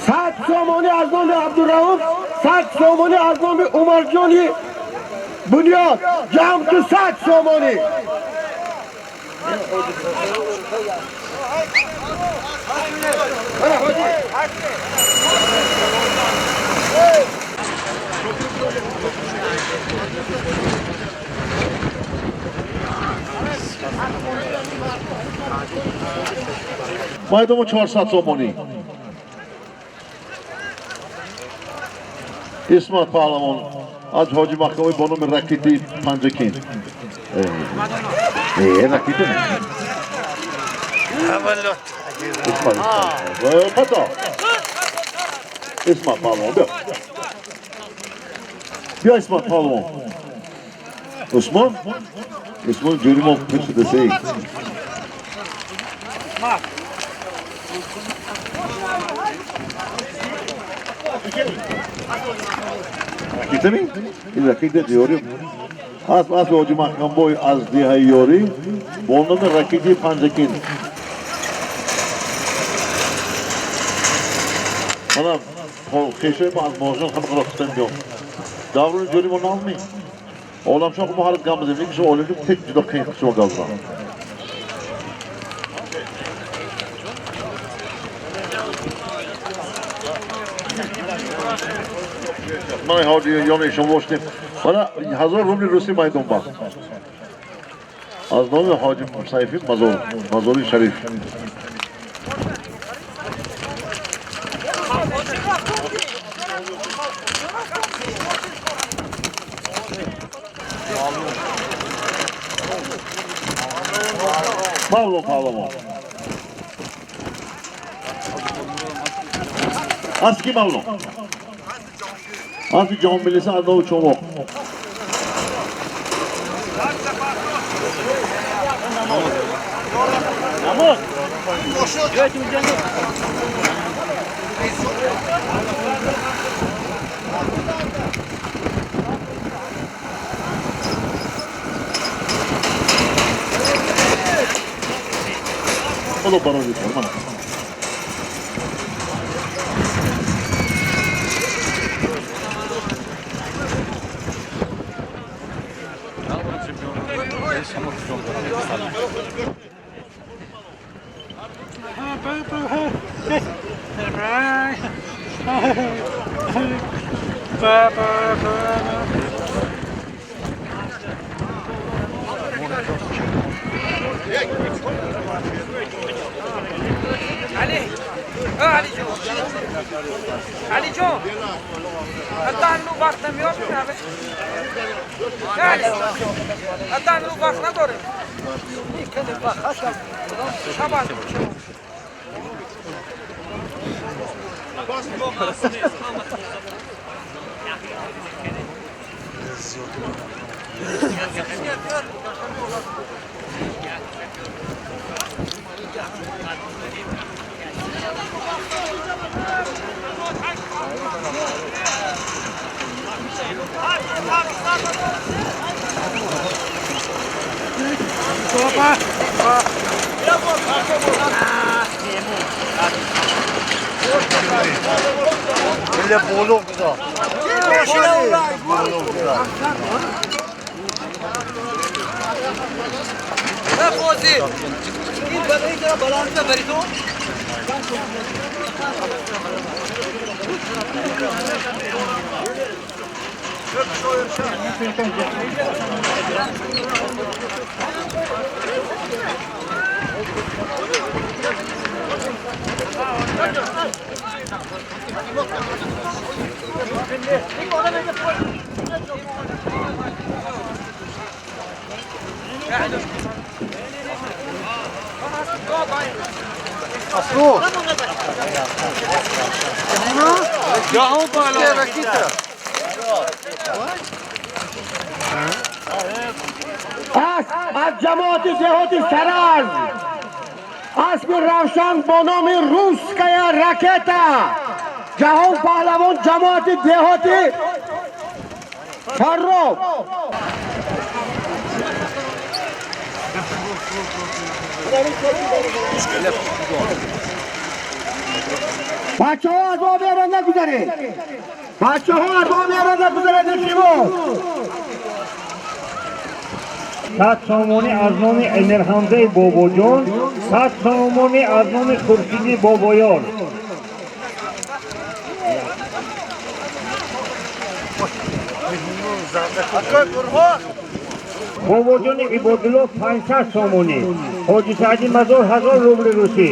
100 сомонӣ аз номи Абдурауф, 100 сомонӣ аз номи Умарҷони Бунёд, ҷамъ 200 сомонӣ. Майдомо 400 сомонӣ. Исмат паҳлавон аз Ҳоҷи Маҳкамӣ бо номи Ракити Панҷакин. Ракити не. Исмат, Исмат. Исмат паҳлавон, биё. Биё Исмат паҳлавон. Усмон? Усмон ҷӯри мо пир шуда сей. Ракитами? Ин ракита диёри асп асби Ҳоҷи Маҳкамбой аз деҳаи Ёрӣ бо номи Ракити Панҷакин. Мана хешои мо аз можон ҳама қироқистан биён. Даврони ҷӯри мо нағзми? Оламшоҳ мо ҳарат гап мезанем, лекин шумо оламшоҳ тек ҷудо қиин шумо гап зан. Мана ҳоҷи ёни шумо бошдем. Мана 1000 рубли русӣ майдон ба. Аз номи Ҳоҷи Сайфи Мазори Шариф. Павло паҳлавон. Аз ки Мавло? Аз ҷаҳон милиса аз номи Чомоқ. Худо барои кор мана. Ali, Ali John. Ali John. Hatta nu vaqt yo'q abi. Ali. Hatta nu vaqt надорем. Шабан. از جماعت деҳоти Сараз асби Равшан бо номи Русская ракета, Ҷаҳон паҳлавон ҷамоати деҳоти Фарроб. بچه ها از آب ایران نگذارید. بچه ها از آب ایران نگذارید. نشیمو 100 сомонӣ аз номи Эмирҳамзаи Бобоҷон, 100 сомонӣ аз номи Хуршиди Бобоёр. Бобоҷони Ибодулло 500 сомонӣ, Ҳоҷи Саиди Мазор 1000 рубли русӣ,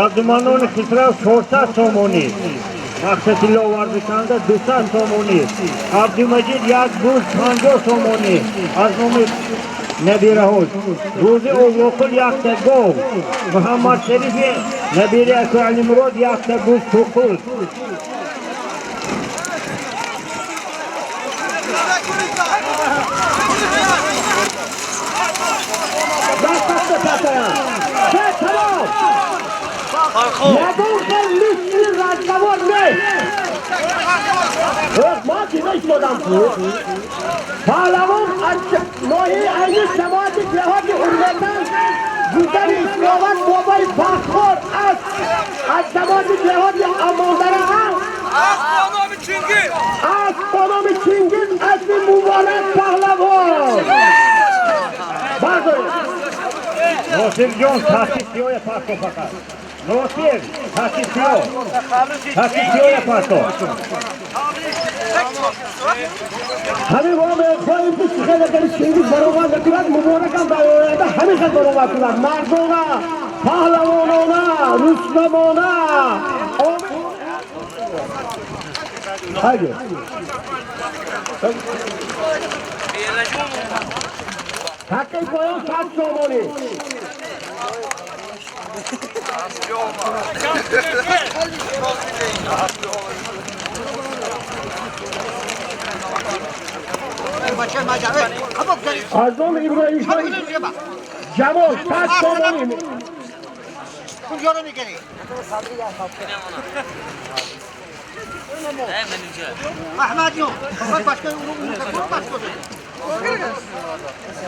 Абдуманони Хисрав 400 сомонӣ, Мақсадилло варзишанда 200 сомонӣ, Абдумаҷид як буз 50 сомонӣ аз номи набираҳош, Рӯзи Овлоқул якта гов, Муҳаммад Шарифи набири Аку Алимурод якта буз туқул. ягон лишний разговор нест. Ма ки мешнодам ку паҳлавон аз ноҳияи айни ҷамоати деҳоти Урметан гузари Исловат бобои Фаххор аст аз ҷамоати деҳоти Амондара аст бо номи Чингиз аспи муборак паҳлавон. Бардоред. Носирҷон таҳти сиёя пасто фақат. Носир таҳти сиё. Таҳти сиёя пасто. ҳамин мо мехоҳем ки хеле хеле Чингиз баромад мекунад, муборакам дар оянда ҳамин хел баромад кунад. Мардона, паҳлавонона, рустамона. Haydi. Таки поён 100 сомонӣ. Аз номи Иброҳимшоҳ Ҷамол 100 сомонӣ.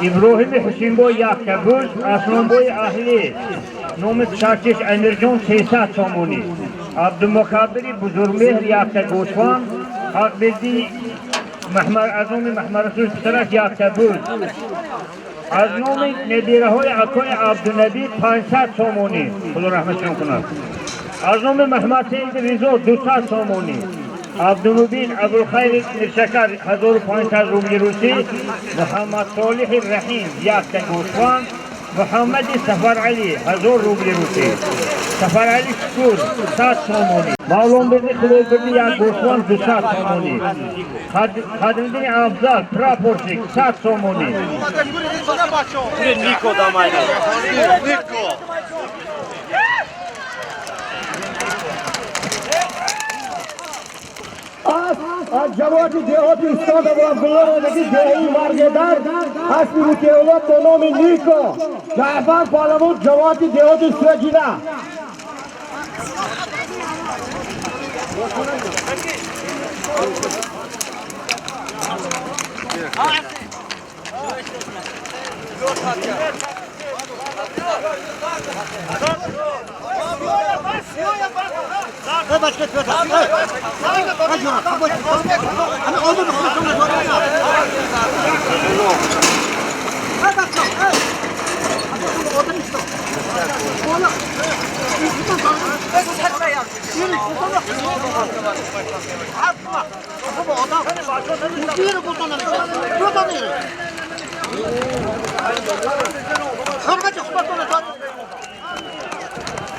Иброҳими Ҳусинбой якта буз, Аслонбои Аҳлӣ номи писарчиш Амирҷон 300 сомонӣ, Абдумукаббири Бузургмеҳр якта гӯсфанд, Ҳақбердии аз номи Маҳмадрасул писараш якта буз, аз номи набираҳои акои Абдунабӣ 500 сомонӣ, худо раҳматшон кунад, аз номи Маҳмадсаиди Ризо 200 сомонӣ, Абдумубин Абулхайри Миршакар 1500 рубли русӣ, Муҳаммад Солиҳи Раҳим якта гӯсфанд, Муҳаммади Сафаралӣ 1000 рубли русӣ, Сафаралӣ Шукур 100 сомонӣ, Мавлонберди Худойберди як гӯсфанд 200 сомонӣ, Қадриддини Афзал прапорщик 100 сомонӣ. Аз ҷамоати деҳоти устод Абуабдулло Розаки деҳаи Маргедар аспи мутеулло бо номи Нико, Ҷаъфар Паҳлавон ҷамоати деҳоти Суяҷина.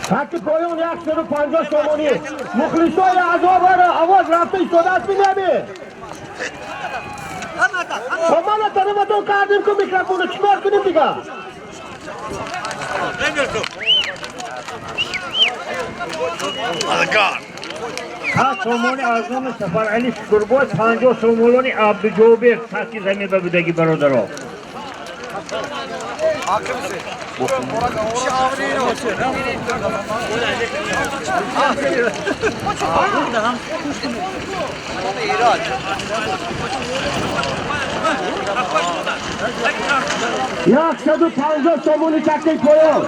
Таки поён 150 сомонӣ. Мухлисои азобара овоз рафта истодааст минаби. Мана тарафатон кардем ку микрофоно чӣ кор кунем дига? 100 сомонӣ аз номи Сафаралӣ Шукурбой, 50 сомонони Абдуҷобир таҳти замин ба будагӣ бародаро. 150 сомонӣ чаккаи поён.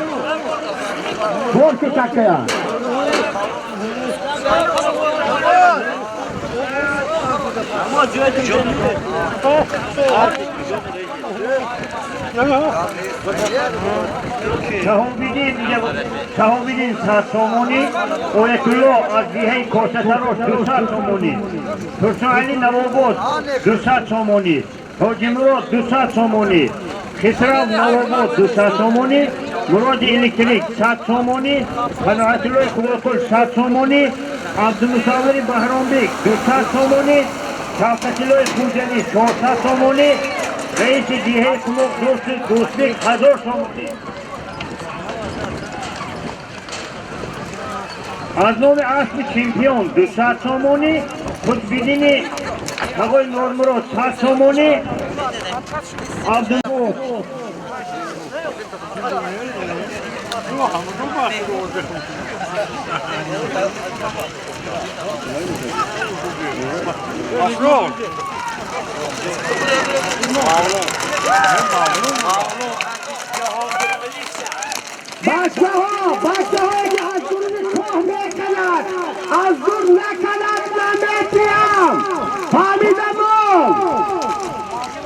Борки чаккая. شهابیدین 100 سومونی، اویت‌الله از دیهه کاسه‌تراش 200 سومونی، ترسان علی نواباد 200 سومونی، حاجی مراد 200 سومونی، خسرو نواباد 200 سومونی، مراد الکتریک 100 سومونی، قناعت‌الله خداقل 100 سومونی، عبدالمصور بهرامبیک 200 سومونی، شوکت‌الله خوجلی 400 سومونی، رئیس دیهه قلوق دوستبیک 1000 سومونی. از نام اسب چمپیون 200 سومونی، خودبینی آقای نورمراد 100 سومونی، عبدالمو بچه ها که از درون کوه میکند از دور نکند نمیتیم فهمیدم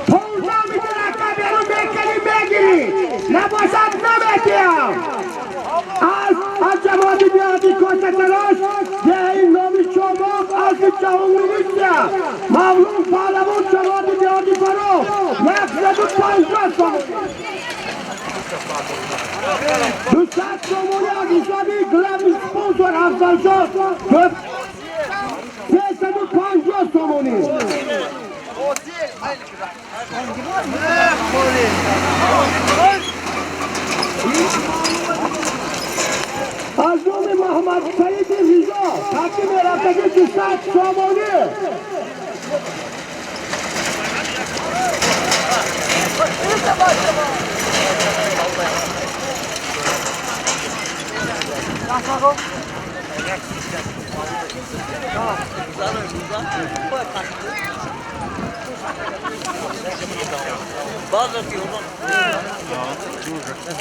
15 متر بیرون میکنی میگیری نباشد نمیتیم. از جماعت دیهاتی کوسه تراش دهی نامی چوباق از جهان میشه مولون پهلوان جماعت دیهاتی فرو 150 سومونی 200 سومونی از حسابی گلاب سپانسور افضل شد 350 سومونی. از نام محمد سعید رضا تقدیم رفتگی 200 سومونی.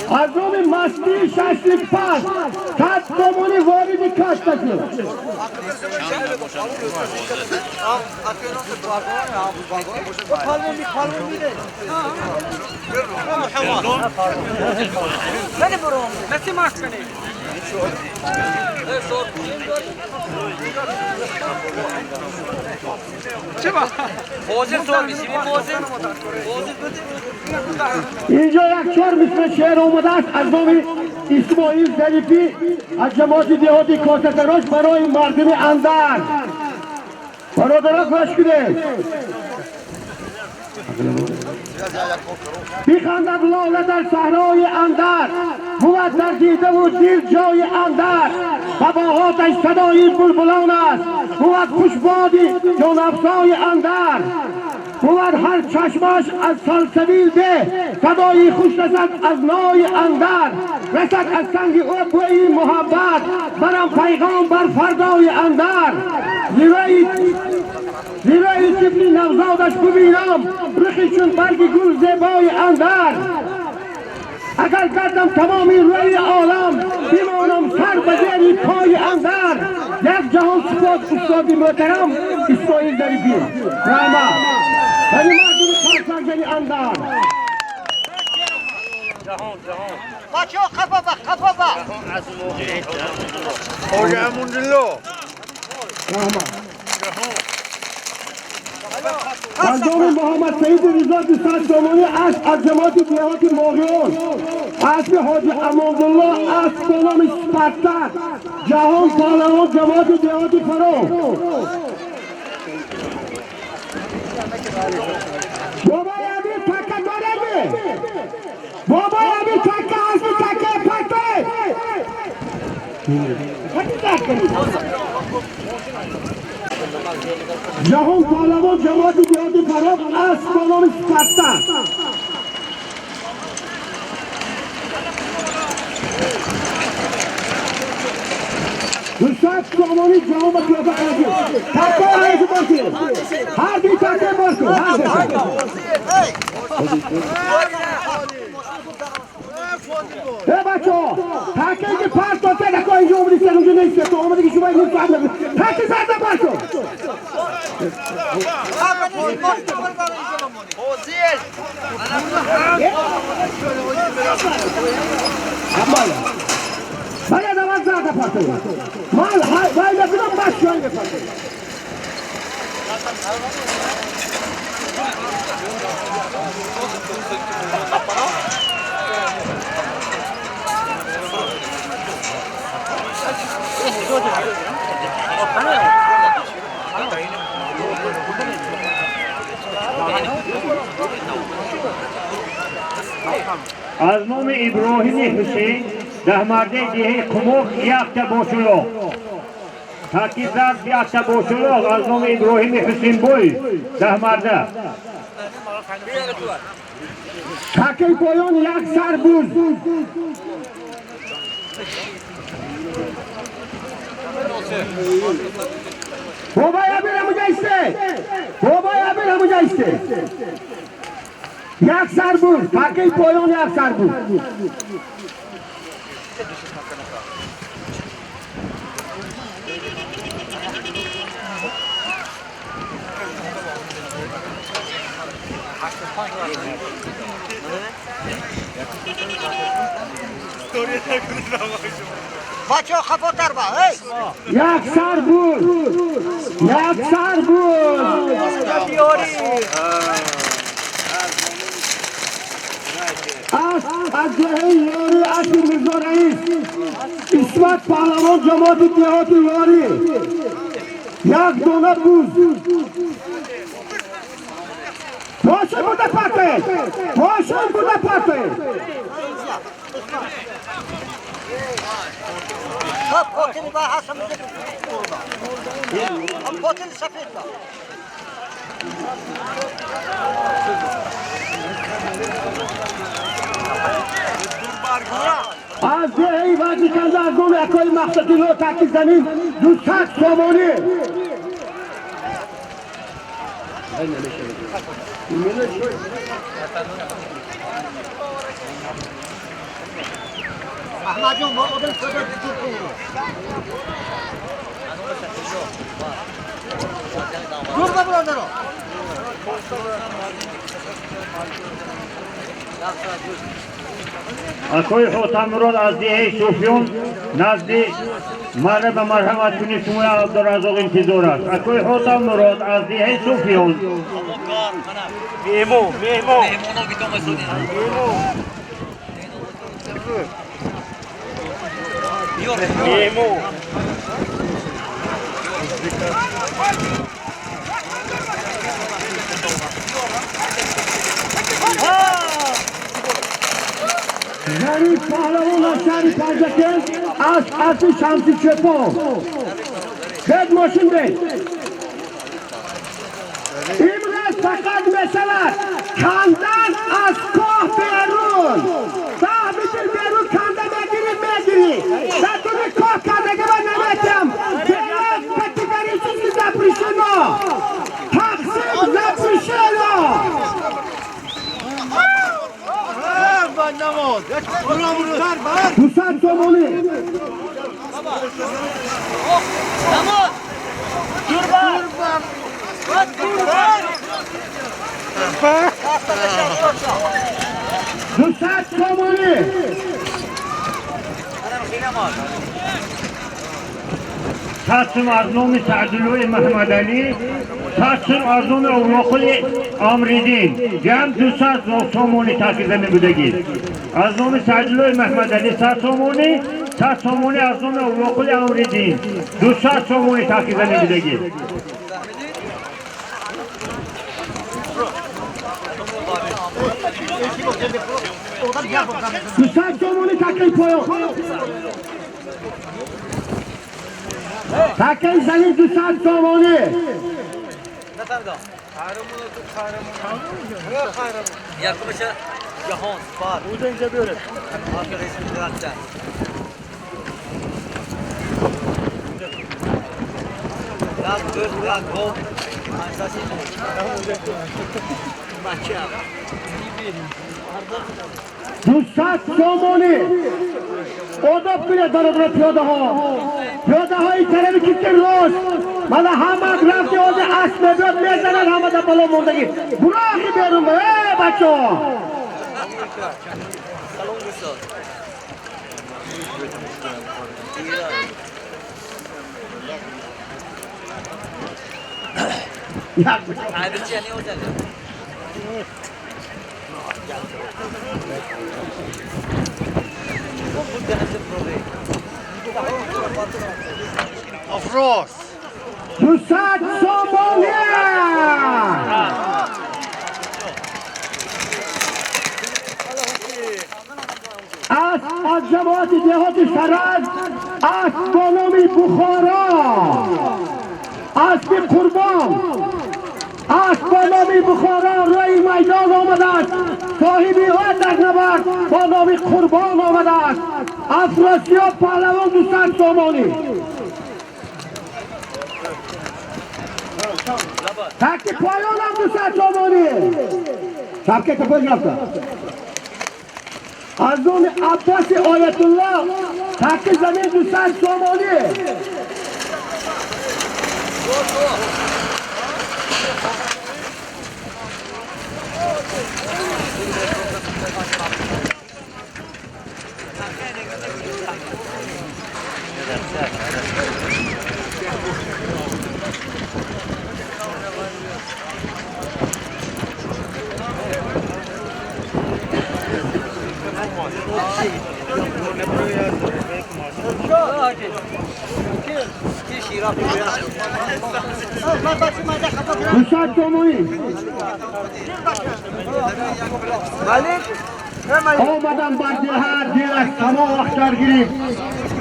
از نام مستی ششلیک پس 100 سومونی وارد کاشته شد. اینجا یک 4 مصرع شعر آمده است از نام اسماعیل ظریفی از جماعت دیهاتی کاسه تراش برای مردم اندر. برادران گوش کنید. بخندد لاله در صحرای اندر، بود در دیده و دل جای اندر، بباهاتش صدای بلبلان است، بود خوشبادی جان افزای اندر، بود هر چشمش از سلسبیل به، صدای خوش رسد از نای اندر، رسد از سنگ او بوی محبت، برم پیغام بر فردای اندر، زیرای طفل نوزادش ببینم، رخی چون برگ گل زیبای اندر، اگر گردم تمامی روی عالم، بمانم سر به زیر پای اندر. یک جهان سپاس استاد محترم اسماعیل ظریفی رحمت ولی مردم خرسنگی اندر. بچه‌ها خفافه خفافه حاج امان‌الله رحمت. از نام محمد سعید رضا 200 سومونی از جماعت دیهات ماغیان، اسب حاجی امان‌الله اسب به نام سپرتک جهان پهلوان جماعت دیهات فرو. بابای امیر تکه داره بابای امیر تکه اسب تکه پته جهان پهلوان جماعت دیهات فراب اسب به نام سپرتک. 200 سومونی جهان به قیافه قرار تکه هر دو باشید، هر دو تکه باشید، هر دو. ای بچه ها تکه که پرت داد که دکا اینجا اومدی سر اونجا نیستی تو آمدی که شما این ساعت نگو تکی زرده پرتو باید اول زرده پرتو مال باید نکنم بس شوی بپرتو از نام ابراهیم حسین ده مرده دیه کموک یک باشلو تاکی زرد یک باشلو از نام ابراهیم حسین بوی ده مرده تاکی پایان یک سر بود بابای امیر همونجا ایسته بابای امیر همونجا ایسته یک سر بود تاکی پایان یک سر بود بچه خفاتر با هی یک سر بود یک سر بود از جهه یاری از میرزا رئیس اسمت پهلوان جماعت دیهات یاری یک دانه بود باشن بوده پرته باشن بوده پرته قاتل با حسن قاتل سفید با از دهی وقتی کنده از گم اکای مقصدی رو تکی زمین 200 سومانی احمد جون با آدم صدر دور دور برادرو اکوی حوتامراد از دیه صوفیون نزد مره به مرحمت کنی شما عبدالرزاق انتظار است. اکوی حوتامراد از دیه صوفیون میمو میمو میمو ظریف پهلوان از شهر پنجکند از اصل شمسی چپان خد ماشین بید امروز فقط میشود کندن از کاه بیرون 10 متر بیرون کنده میگیری میگیری بدون کاه کندگی من نمیتیم بیرون کتگوریچیزی запрещено تقسیم запрещено 200 سومانی دوصد سومانی 100 از نام سعدالله محمد علی 100 از نام اولاقل امریدین جمع 200 سومانی تاکیده می بودگی از نام سعدالله محمد علی 100 سومانی 100 سومانی از نام اولاقل امریدین 200 سومانی تاکیده می بودگی 200 سومانی تاکی پایان تاکی زمین 200 سومانی 200 سومانی Одоб кунед бародаро пиёдаҳо. Пиёдаҳои тарафи китки рост. Мана ҳама рафти ози асп мебиёд мезанад ҳама дар бало мондагӣ. Буроқи берун э бачаҳо. Afros. 200 сомонӣ. Аз ҷамоати деҳоти Сараз асп бо номи Бухоро, аспи Қурбон, асп бо номи Бухоро рӯи майдон омадааст. Соҳиби ӯ дар набард бо номи Қурбон омадааст. Афросиёб паҳлавон 200 сомонӣ. Таки поёнам 200 сомонӣ. Шабкета пеш рафта. Аз номи Аббоси Оятулло таки замин 200 сомонӣ. 200 сомонӣ. Омадам бар деҳа, дилаш само ахтар гирифт.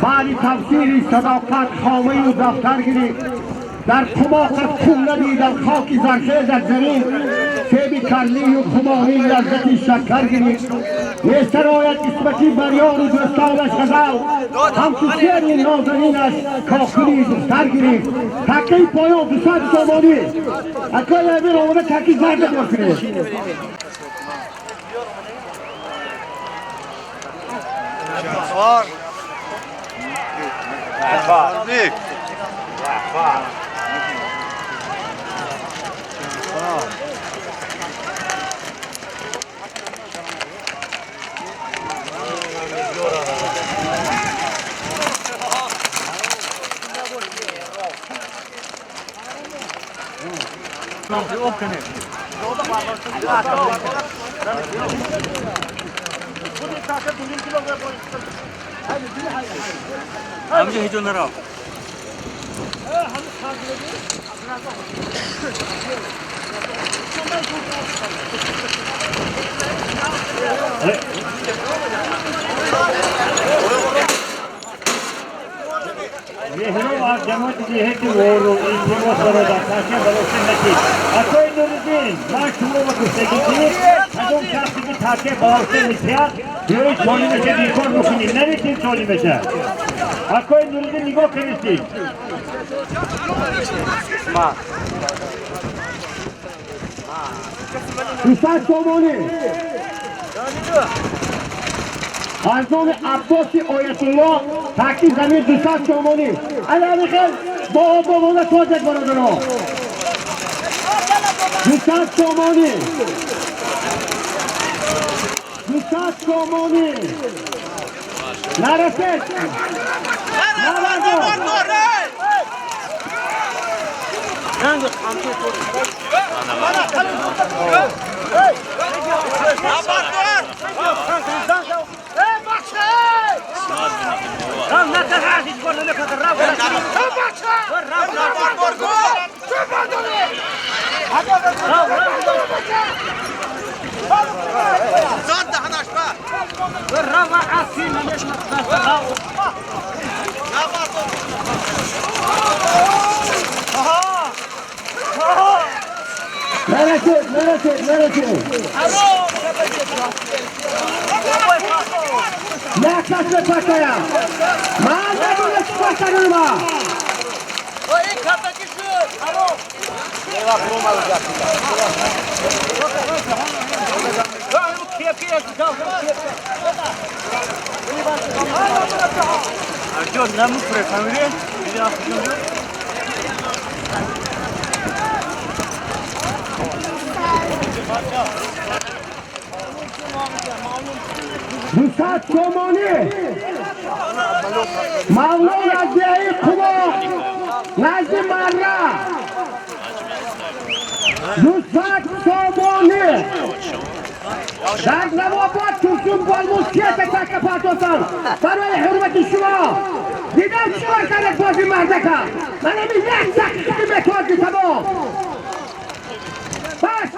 Баъди тафсири садоқат хомаю дафтар гирифт. Дар қумоқат хун надидам, хоки зархезат замин. Себи карлию хуморӣ лаззати шакар гирифт. Месарояд исмати бар ёру дӯстонаш ғазал. Ҳамчу шери нозанинаш кокули духтар гирифт. Такаи поён 200 сомонӣ. Акои амир омада таки зарда бор кунед. Меҳроб аз ҷамоати деҳати Вору илтимос бародар такя балоси накид. Акои Нуриддин, ман шумо ба гуфтагӣ ки кадом шахсе ки такя балоси метиҳад, биёед солимаша бекор бикунем. Наметиҳем солимаша. Акои Нуриддин нигоҳ кунед. 200 сомонӣ. Аз номи Аббоси Оятулло таки замин 200 сомонӣ. Ана михел бо обовона тоҷак бародаро. 200 сомонӣ. 200 сомонӣ. Нарасед. Навардо. Нарасед, нарасед, нарасед. Як кас пакая. Ман надонам чӣ кор кардам. 200 сомонӣ Мавлон аз деҳаи Қумоқ назди Марра 200 сомонӣ дар Навобод Турсун Болмуз кета така партосан барои ҳурмати шумо дидам чикор кард бози мардака ман ҳамин як дақиқа метози тамом бас.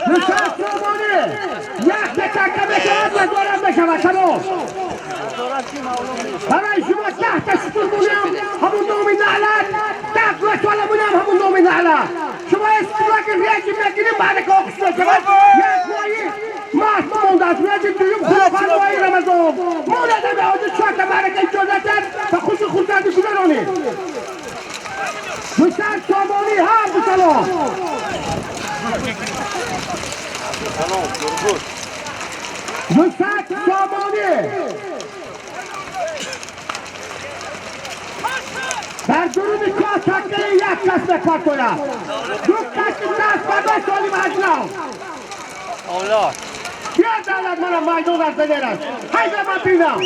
200 сомонӣ як така метавад назорат мешавад тамом. Барои шумо 10 та шутурмонам ҳамун номи наълат, 10 гӯсоламонам ҳамун номи наълат. Шумо истилоки реҷи мегирим баъд ки оқиш мешавад як моҳи маст мондааст реҷи дуюм хулофан моҳи Рамазон монада ба ҳозир чорта маърака иҷозат дад ва хуши хурсандӣ гузаронед. 200 сомонӣ ҳар ду салом. 200 сомонӣ дар дуруни кор таккаи як кас мепартояд. Ду каси даст ба даст солим аҷнав. Бیا давлат мана майдон аз бедерас. Ҳайда ман бинам.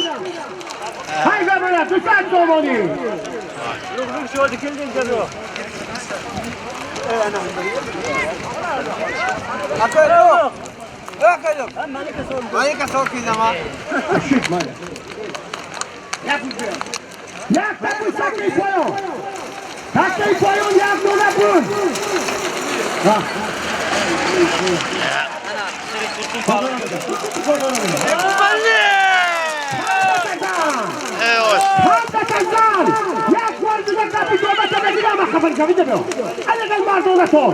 Ҳайда мана 200 сомонӣ. Як такой такой поён. Такой поён як дона буд. Як бор дига гапи дода мегирам хафа шавида биё. Алакай мардонатон.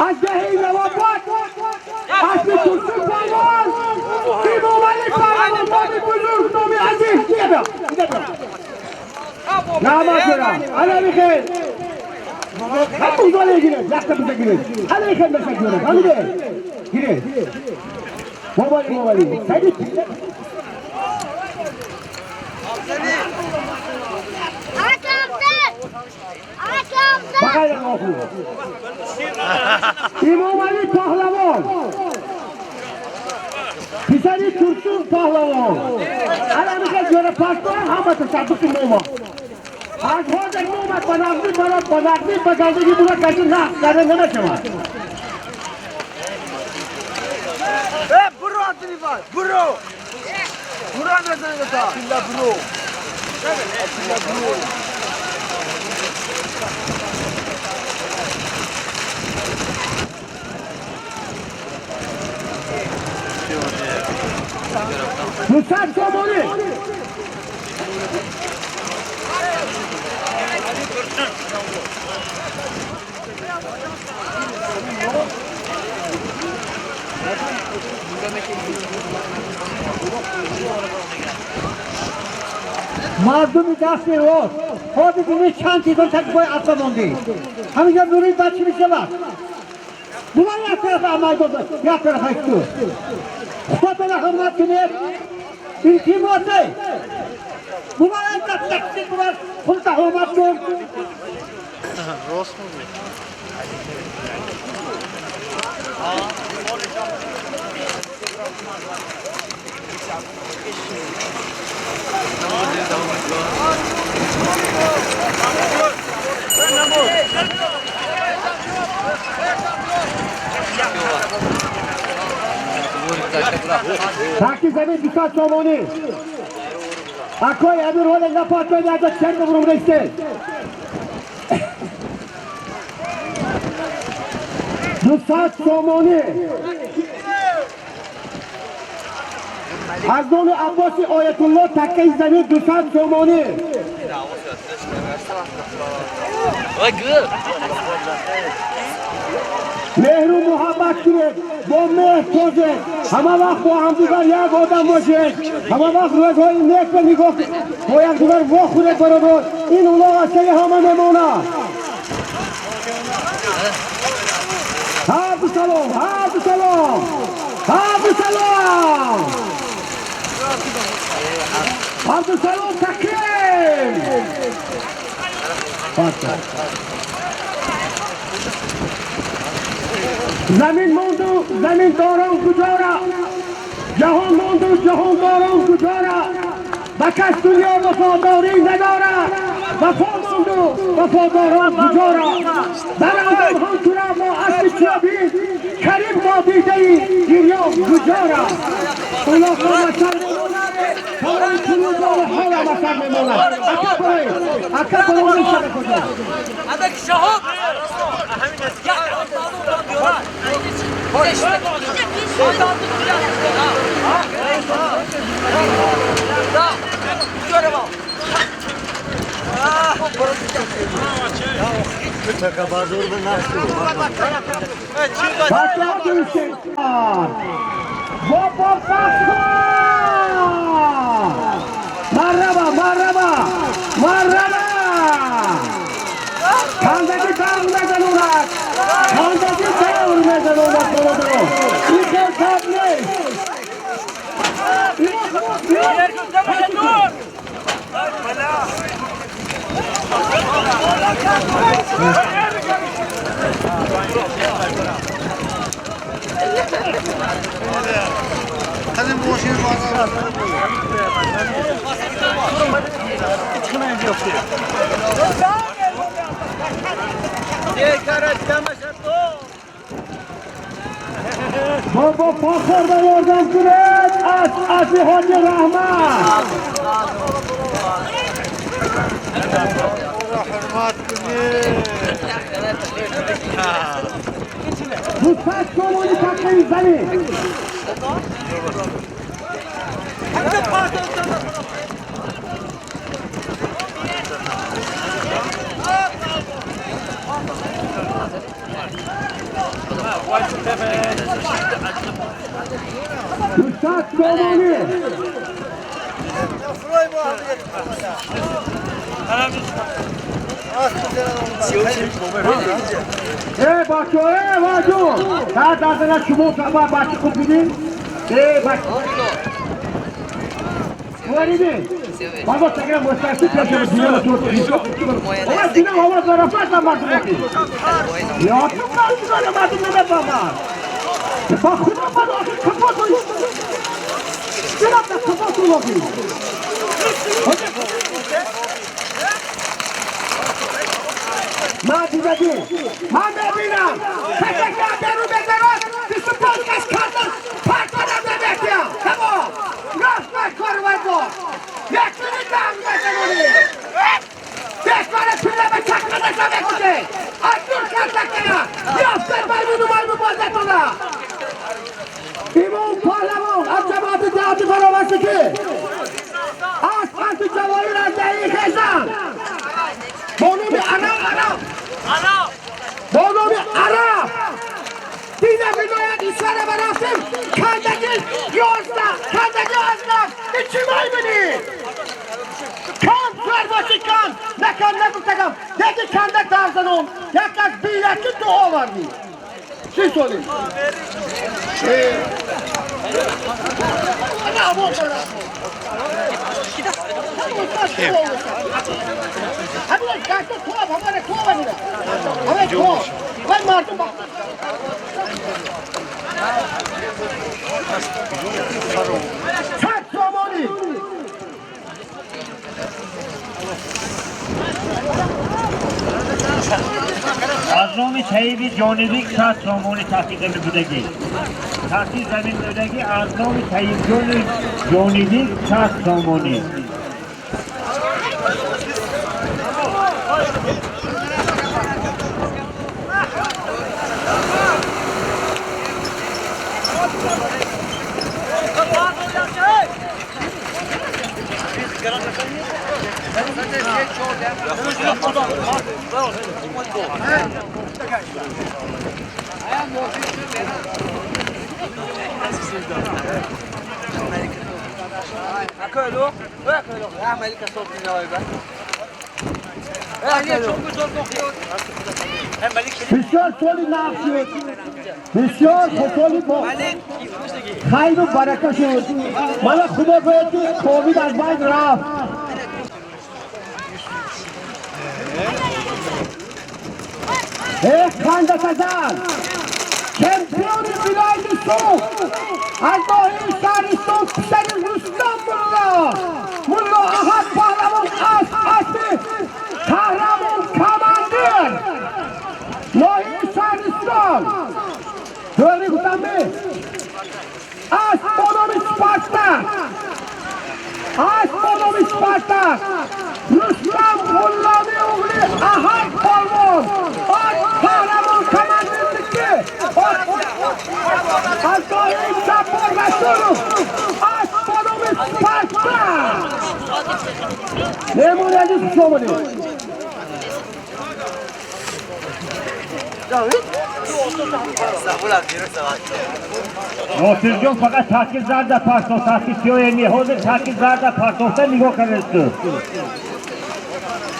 Аз деҳаи Навобод асли Турсун Палвон Имомалӣ Палвон номи бузург номи азиз дига биё. Намазира ана бихел. Ҳамун золе гиред, якта биза гиред. Ана бихел беша гиред. Ҳамиде. Гиред. Мобали мобали. Садид. Имомалӣ Паҳлавон писари Турсун Паҳлавон ана михел ҷора пастон ҳама тасаддуқи мома аз ҳозир момад ба нақди барод ба нақди ба гандагӣ бура каси нақд карда намешавад. 200 сомонӣ. Мардуми дасти рост ҳозир бинед чанд чизон такбои ақла мондӣ. Ҳаминҷо нури бад чӣ мешавад? Буван як тараф майдон, як тараф ҳайсту. Худотона ҳурмат кунед. Илтимос буван як такси буван худта ҳурмат кун. Таки замин 200 сомонӣ. Акои амир ҳоле напартоед аз чанд бурум ресте. 200 сомонӣ. Аз номи Аббоси Оятулло таккаи замин 200 сомонӣ. Меҳру муҳаббат кунед, бо меҳр тозед. Ҳама вақт бо ҳамдигар як одам бошед, ҳама вақт рӯзҳои нек ба нигоҳ бо якдигар вохӯред бародар. Ин улоғ аз сари ҳама мемонад. Ҳарду салом, ҳарду салом, ҳарду салом, ҳарду салом такрим. Замин монду заминдорон куҷора, ҷаҳон монду ҷаҳондорон куҷора, ба кас дунё вафодорӣ надорад, вафо монду вафодорон куҷора. Барандам ҳамтура мо асли чиёбин, карим мо дидаи гирён куҷора. Улоғҳо масар мемонад, тамоми пулудору ҳола масар мемонад. Ака барои, ака барои мешава куҷо. Бачаҳо дурустед. Бобо Фахр! Марҳаба, марҳаба, марҳаба! Кандаги давр мезанонад, кандаги давр мезанонад бародарон. Ин хел гап нест. Бобо Фахр ба ёрдам кунед аз асли ҳоҷи Раҳмат. Дусад сомони тақдими замин. Дусад сомонӣ. Э бачо, э бачо, дар дардана шумо бачи хуб бидин. Э бачо. Вариди. Бабо тагра мустаси пешо дина ту. Ова дина ова зарафат на мардум. Я ту мардум мардум намефаҳмад. Ба худо бад охир кафо ту. Дина та кафо ту логи. Ман дидагӣ, ман мебинам, касе ки берун мезанад, 25 кас кардан, партонам намекиям. Тамом. Рост кор вай бо. Якчуни дам мезанонӣ. Бешмара пила ба чаккадаша мекуше. Аз дур кардакана. Ёфтед маймуну майму бозатона. Имом паҳлавон аз ҷамоати деҳоти фароварсӣ ки аз панти ҷавоҳир аз деҳии хезан бо номи араб, араб, бо номи араб дида вилоят исфара ба рафтем, кандаги 11, кандаги 11. Ин чӣ маймунӣ? Канд зар боши канд, наканд нагуфтагам, яки кандак дарзанон, як аз бияки ту овардӣ. Чӣ соли? ҳамин гашта тоб, ҳамаре тоб ҳамина. Ҳамаи тоб. Вай мардум 100 сомонӣ. Аз номи Таиби Ҷонибик 100 сомонӣ таҳти замин будагӣ. Таҳти замин будагӣ аз номи Таибҷони Ҷонибик 100 сомонӣ. بسیار سالی نقش شد، بسیار خوشحالی با خیر و برکه شد. من خدا گوید که کووید از بین رفت. خنده تزن چمپیون ولایت سوخت از ناحیه شهرستان پسر رستم ملا احد پهلوان است، اسب قهرمان کماندیر ناحیه شهرستان. دوری گفتم اسب با نام اسپارتاک، اسب با نام اسپارتاک رستم غلامی اغلی احد پهلوان قهرمان کماندیر از ناحیه جبار رسولов اسب با نام اسپارتاک. مهمون عزیز خوش آمدید. ناصرجان فقط تاکی زرد پرتو، تاکی سیاه نی. حاضر تاکی زرد پرتوفته نگاه کنید تو.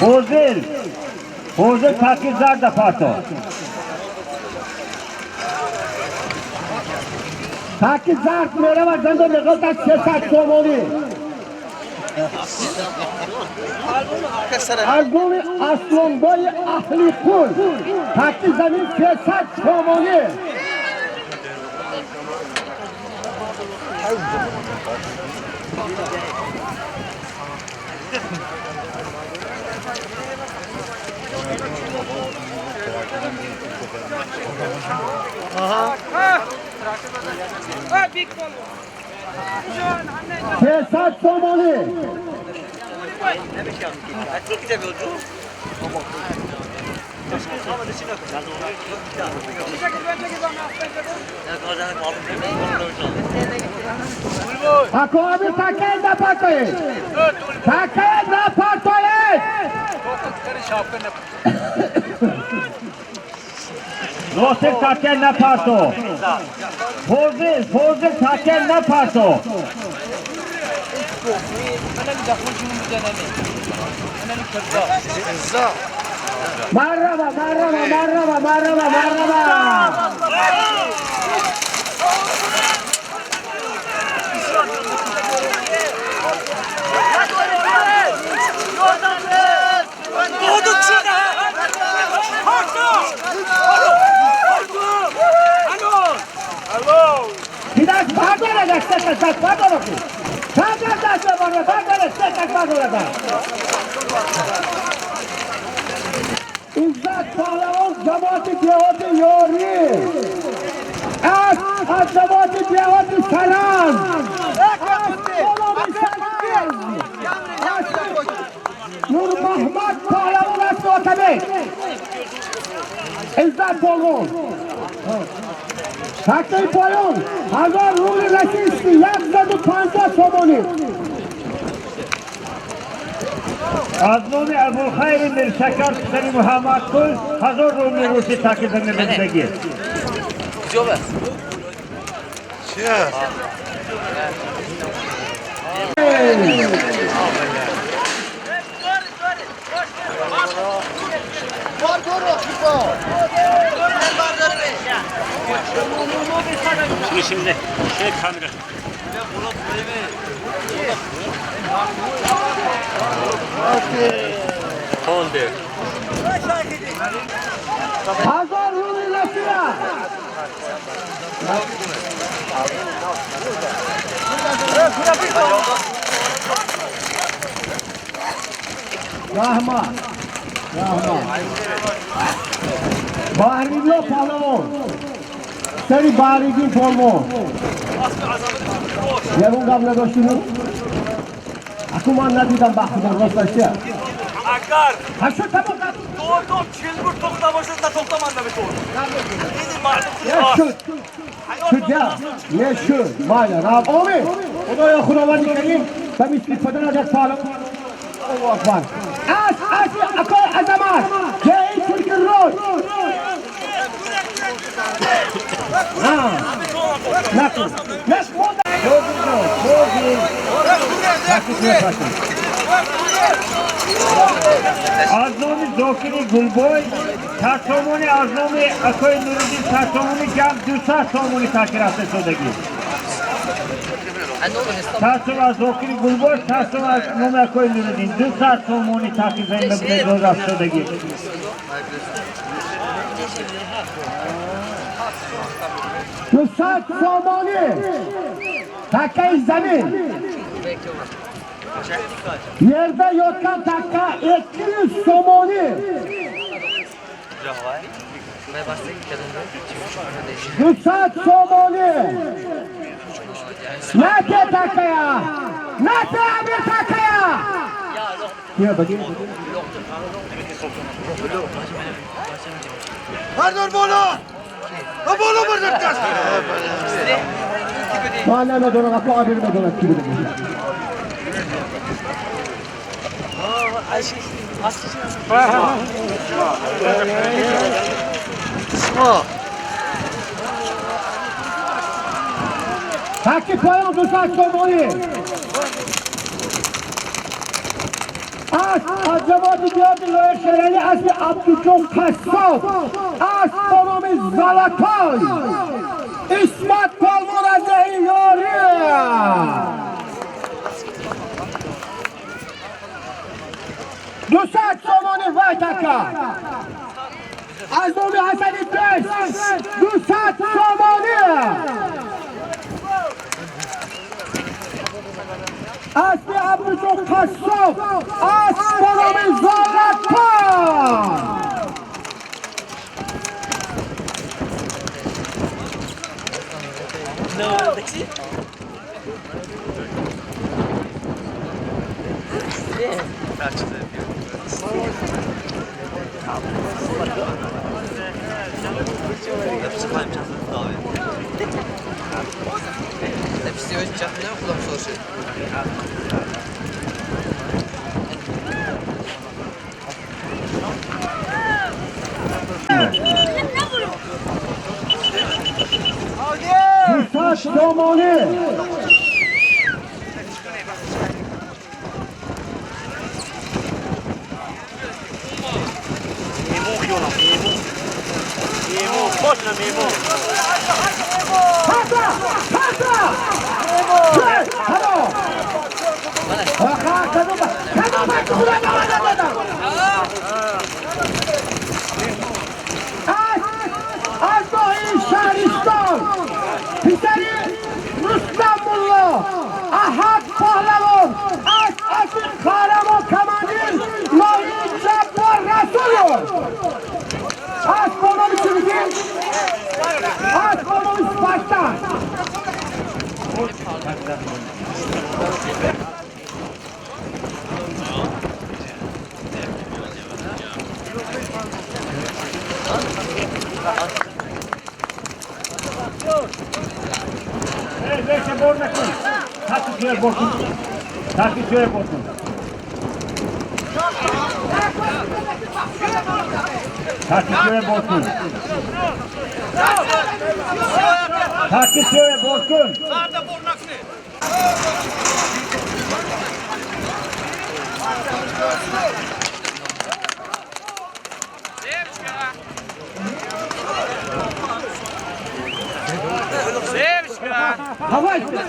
حاضر حاضر تاکی زرد پرتو. تاکی زرد میره و زنده نگاه تا 300 سومانی. از نام اصلانبای اهلی پول تاکی زمین 300 سومانی. سیصد سومانی. اکو ابی تکه نپرتوید، تکه نپرتوید. ناصر تکه نپرتو. فوزل فوزل تکه نپرتو. مرحبا مرحبا مرحبا مرحبا مرحبا. دست برداره، دست دست برداره، دست برداره، برداره، دست برداره. عزت پهلوان جماعت دیهات یاری از جماعت دیهات سلام نور محمد پهلوان است. معتمد عزت پهلوان تکه پایان 1000 روبل رسید 150 سومانی. از نام ابوالخیر میرشکر پسر محمد کل 1000 روبل روسی تاکی زمین بندگی. Şimdi şey kamera. Oldu. 1000 روبل رسید. رحمت رحمت. بحریدی پهلوان سری بحریدی پهلوان یه قبل نداشتیم اکو من ندیدم به خدا راستش چیه. Akar. Ha şu tamam. Doğru çılgır toxtamışız da toxtaman da bir doğru. Ne şu? Şu ya. Ne şu? Maya Rab abi. خدایا خداوند کریم و مثل پدر از سالم. الله اکبر. اس اس اکای عظمت. جای ترک روز. Накун. Накун. Аз номи Зокири Гулбой 100 сомонӣ, аз номи Акои Нуриддин 100 сомонӣ, ҷамъ 200 сомонӣ таки рафта шудагӣ. 100 сом аз Зокири Гулбой, 100 сом аз номи Акои Нуриддин, 200 сомонӣ таки замин ба рафта шудагӣ. 200 сомонӣ такаи замин. Yerda yotgan takka 200 somoni. 200 somoni. Nate takkaya. Nate Amir takkaya. Ya bakayım. Pardon bolo. Ha bolo bardor. Ma namedonam, aklo Amir medonam ki budim. Таки поён 200 сомонӣ. Аз ҷамоати Диёри Лоиқ Шералӣ аспи Абдуҷон Қассоб, асп бо номи Золотой, Исмат Полвон аз деҳи Ёрӣ. 200 сомонӣ вай така. Аз номи Ҳасани Пеш 200 сомонӣ. Аспи Абдуҷон Қассоб, асп бо номи Золотой. Dusad сомонӣ. Hata! Hata! Halo! Аз ноҳияи Шаҳристон писари Рустам Мулло Аҳад Паҳлавон аз аси қаҳрамон командир ноҳияи Ҷаббор Расулов. Аз бо номи чӣ будем? Аз бо номи Спартак. Takipçiye borkun.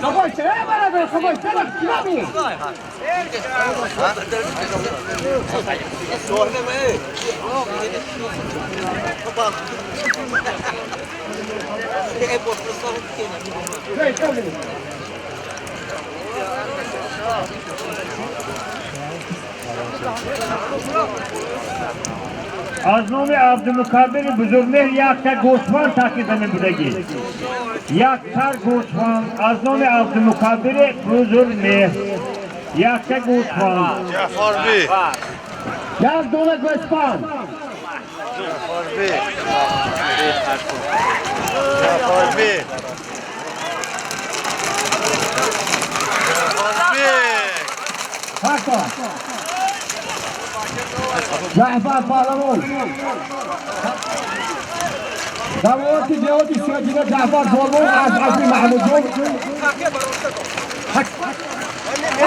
Хавайся, бародар, хавайся, кима. Аз номи Абдумукабири Бузургмеҳр якта гӯсфанд таки замин будагӣ. Якта гӯсфанд аз номи Абдумукабири Бузургмеҳр. Якта гӯсфанд. Ҷафарби. Як дона гӯсфанд. Ҷафарби. Ҷафарби. Ҷафарби. Хака. Ҷаъфар Паҳлавон. Давати деҳоти Сиёдина Ҷаъфар Болон аз Азми Маҳмудҷон.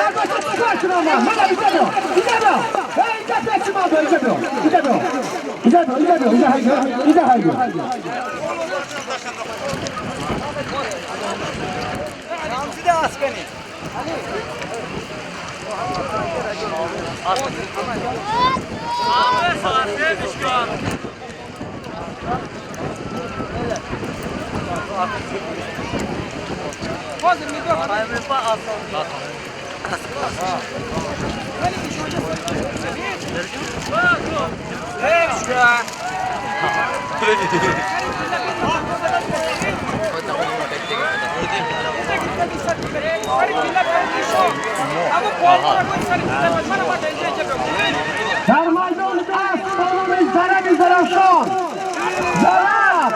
Албатта чикор кунам ман? Мана инҷа биё. Инҷа биё. Инҷа пеши ман биё, инҷа биё. Инҷа биё. Инҷа биё, инҷа биё, инҷа ҳайгё, инҷа ҳайгё. Дар майдон аст қонуни зараби Зарафшон. Зараб!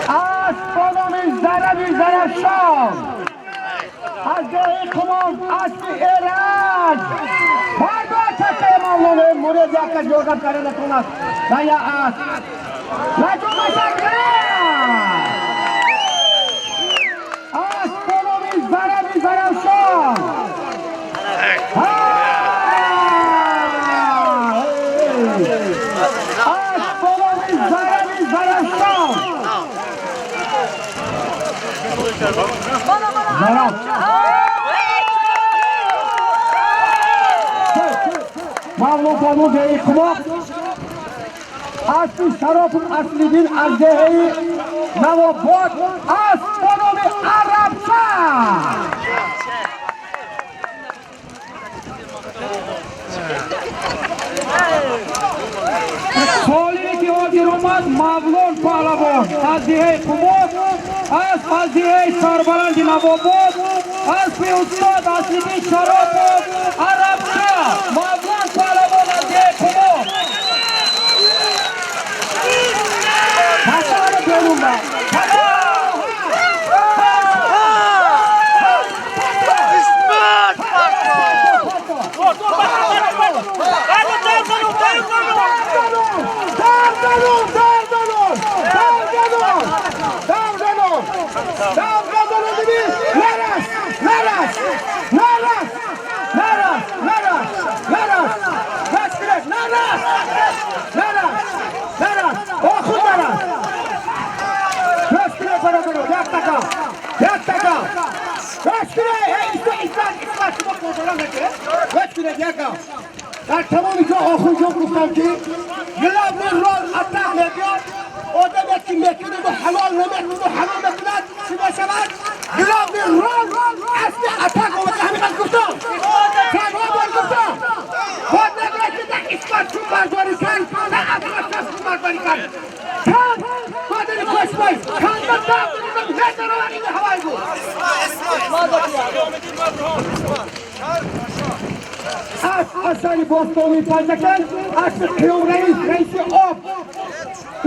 Аз қонуни зараби Зарафшон. Аз деҳи Қумон аспи Эраҷ. Бардор такаи Мавлоно муред яка ҷорғат карда натонад. Ва я асп. Аз қонуни зараби Зарафшон. Аз қонуни зараби Зарафшон. Зараб. Мавлон Палвон деҳи Қумоқ. Аспи Шароф Аслиддин аз деҳаи Навобод аз қонуни Арабча. Холие ки ҳозир омад Мавлон Паҳлавон аз деҳаи Қумоқ, асп аз деҳаи Сарбаланди Навобод, аспи устод Аслиддин Шаропов Арабча. Мавлон Паҳлавон аз деҳаи Қумоқ. Пасара берун ба. Дар тамоми ҷо охунҷон гуфтам ки главный рол атақ мебиёд, одаме ки мекунаду ҳалол намекунаду ҳалол мекунад чӣ мешавад? Главный рол асли атақ омада, ҳамин гуфтам. Чандҳо бор гуфтам. Бод нагӯяд ки дар исбот чун бардорӣ кард, дар абдулашраф чун бардорӣ кард. Чанд модели кошмай, чанда дав додам, ҳезаровар ини ҳавай буд. Аз асари бостонии Панҷакент, аспи Қиём раис, раиси об,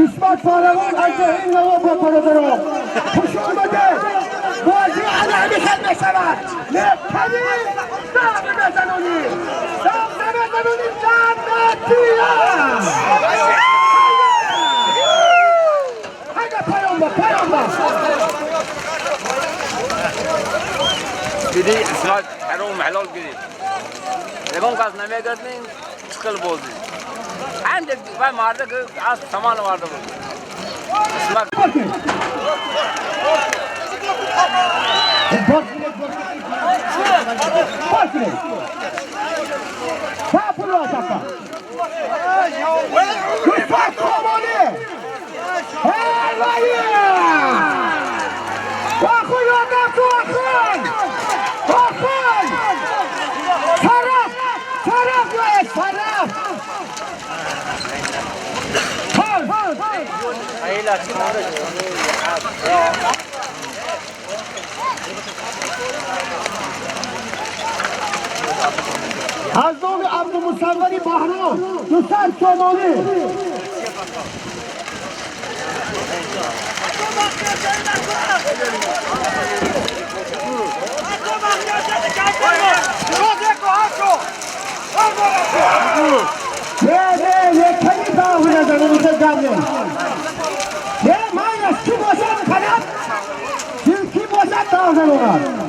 Исмат Паҳлавон аз деҳаи Навобод. Бародарон, хуш омадед. Бозӣ ана ҳамин хел мешавад. Меканӣ, дам мезанонӣ, дам намезанонӣ, ҷаннатия. Ҳага паёмба, паёмба. Диди Исмат ҳаром ҳалол гирифт. Ягон кас намегардин, чиқил бозӣ. Ҳам вай марда асп самон оварда буд. Исмат Аз номи Абдумусаввари Баҳром 200 сомонӣ. نه نه یک کمی داغ نزنه میشه جمعه. نه من از کی باشد کنم؟ کی باشد داغ زنه؟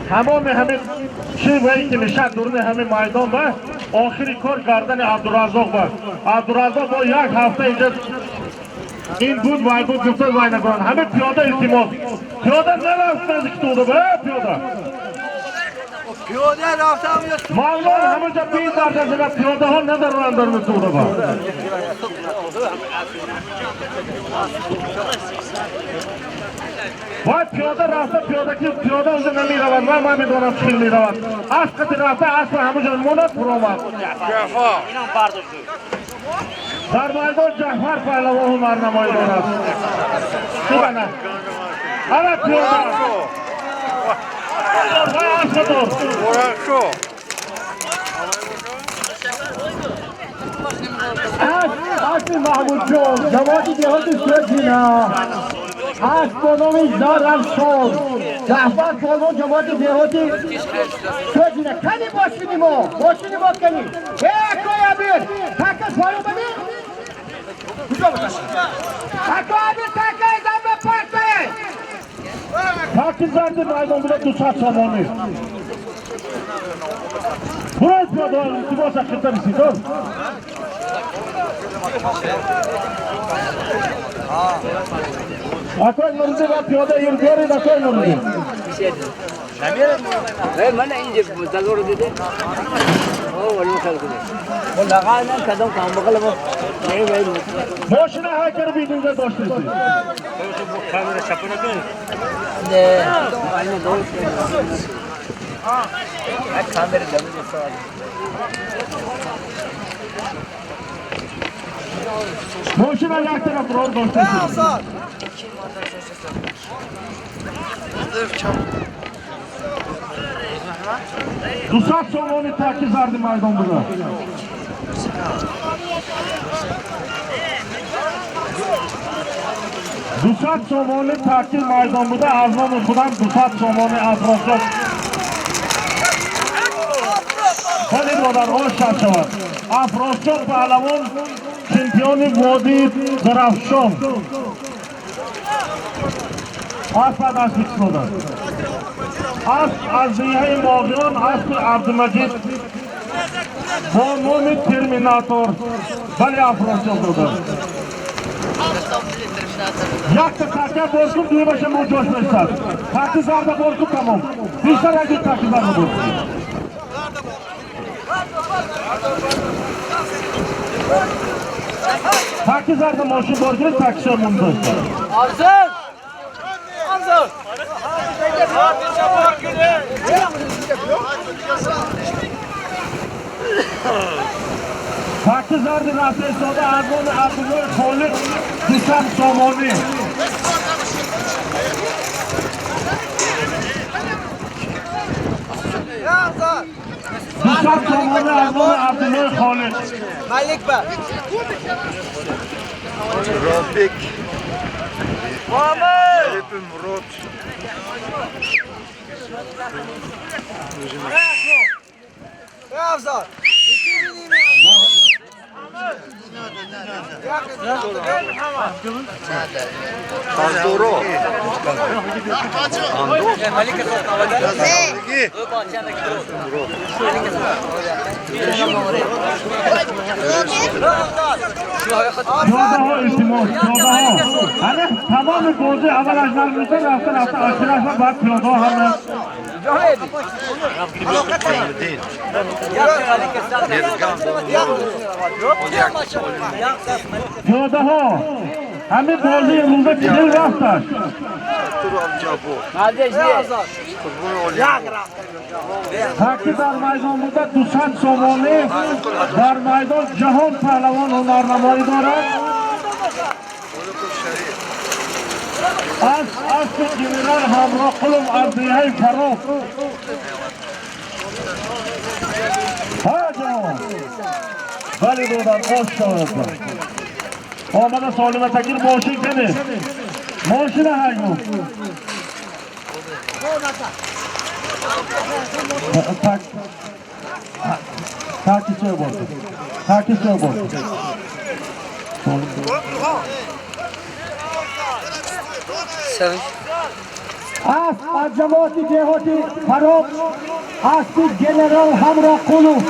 تمام همه چی ولی که میشه درون همه میدان با آخری کار گردن عبدالرزاق با عبدالرزاق با یک هفته اینجا این بود وای بود گفته وای نکنن همه پیاده التماس پیاده نرفت نزدیک دوده با پیاده Мавлон ҳамаҷа бин дарда пиёдаҳо надоранд дар мутудаба. Вай пиёда рафта пиёда ки пиёда уже намеравад. Вай ман медонам чӣ меравад. Асп қати рафта асп ҳамаҷа монад фуромад. Дар майдон Ҷаъфар паҳлавон ҳунарнамоӣ дорад. Шубана. Ана пиёда. Вай асп дор. Асп Маҳмудҷон, ҷамоати деҳоти Сӯҷина. Асп бо номи Зарафшон, Ҷаъфар паҳлавон, ҷамоати деҳоти Сӯҷина. Кани мошини мо? Мошини мо кани? Э, акои Амир, такас поён бабин? Куҷо бошад? Акои Амир, такаи замба партае! Таки зарди майдон буда 200 сомонӣ. Бурай пиёда, илтимос ақида рисидор. Акои Нуриддин ва пиёда юр биёред, акои Нуриддин. من اینجا دلور دیده. او ولو خلق ده. لغا کدام کام بغل ما. ماشین هکر بیدونده داشتید. نه. اینو دور. کامر دم ماشین یک طرف راه داشتید. 200 сомони таки зарди майдон буда. 200 сомони таки майдон буда. Аз номи худам 200 сомони Афросиёб. Бале модар, ош шавад. Афросиёб паҳлавон чемпиони водии Зарафшон. Асп аз асп истода. Асп аз деҳаи Моғиён, аспи Абдумаҷид бо номи Терминатор. Бале Афросиёб дода. Якта така бор кун, дуюмаша муҷош мешад. Таки зарда бор кун, тамом. Бештар як таки зарда бор кун. Таки зарда мошин бор кунед, такиша мундоста. Арзан! Арзан! Таки зарди рафта истода аз номи Абдуллои Холиқ 200 сомонӣ. 200 сомонӣ аз номи Абдуллои Холиқ. Малик ба. Робик. Муҳаммад. Мурод. Афзал. Андоро. Пиёдаҳо илтимос, пиёдаҳо. Ҳама тамоми бозӣ аввалаш нармиса рафта рафта охираш баъд пиёдаҳо ҳама. Пиёдаҳо ҳамин бозӣ имрӯза чил рафташ. Таки дар майдон буда 200 сомонӣ. Дар майдон Ҷаҳон паҳлавон ҳунарнамоӣ дорад. Аспи генерал Ҳамроҳқулов аз деҳаи Фарох. Ҳа ҷаҳон. Бале додар, ош шавад. Омада солима такир мошин кане. Мошина ҳайгу. Таки чӣ бошад? Таки чӣ бошад? Асп аз ҷамоати деҳоти Фарох, аспи генерал Ҳамроҳқулов,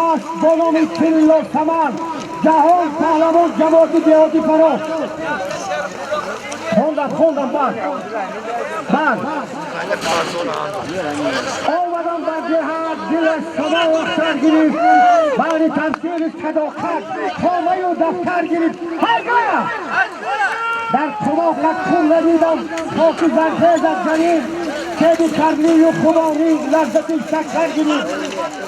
асп бо номи Тилло Саман, Ҷаҳон паҳлавон, ҷамоати деҳоти Фарох. Хондам, хондам, банд. Банд. Омадам дар диҳад дилаш само ахтар гирифт, баъди тамсили садоқат хомаю дафтар гирифт. Ҳаргоҳ дар қумоқат хун надидам, хоки зархезат замин, себи карнию хуморӣ лаззати шаккар гирифт.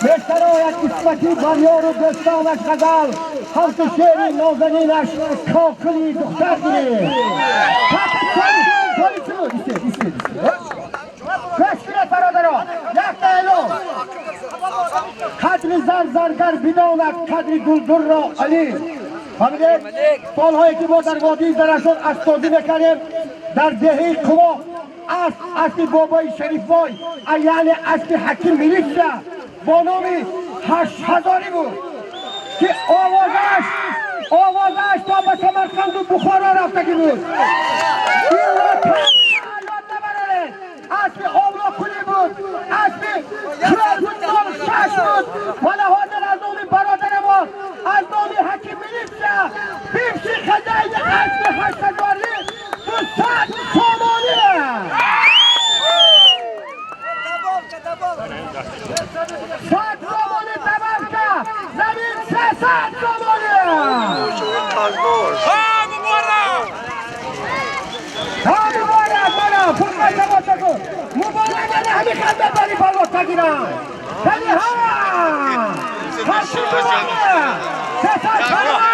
Месарояд исмати бар ёру дӯстонаш ғазал, ҳамчу шеъри нозанинаш кокули духтар гирифт. Гӯш кунед, бародарон, якта эълон. Қадри зар заргар бидонад, қадри гулдурро Алӣ. Фаҳмидед? Солҳое ки мо дар водии Зарафшон аспбозӣ мекардем, дар деҳаи Қумоқ асп, аспи бобои Шарифбой, яъне аспи ҳаким милитсия бо номи 8000 буд, ки овозаш то ба Самарқанду Бухоро рафтагӣ буд. Инро ёд набароред. Аспи оброкунӣ буд, аспи 4.6 буд. Вала ҳозир аз номи бародари мо, аз номи ҳаким милитсия, бивши хазайни аспи 8000 200 сомонӣ. 100 сомонӣ добавка, замин 300 сомонӣ. Ҳа, муборак, мана фурқат тамошо кун. Муборак, ана ҳамин ханда бари балло тагирам. Кани ҳа! Ҳаши муборак! 300 сомонӣ!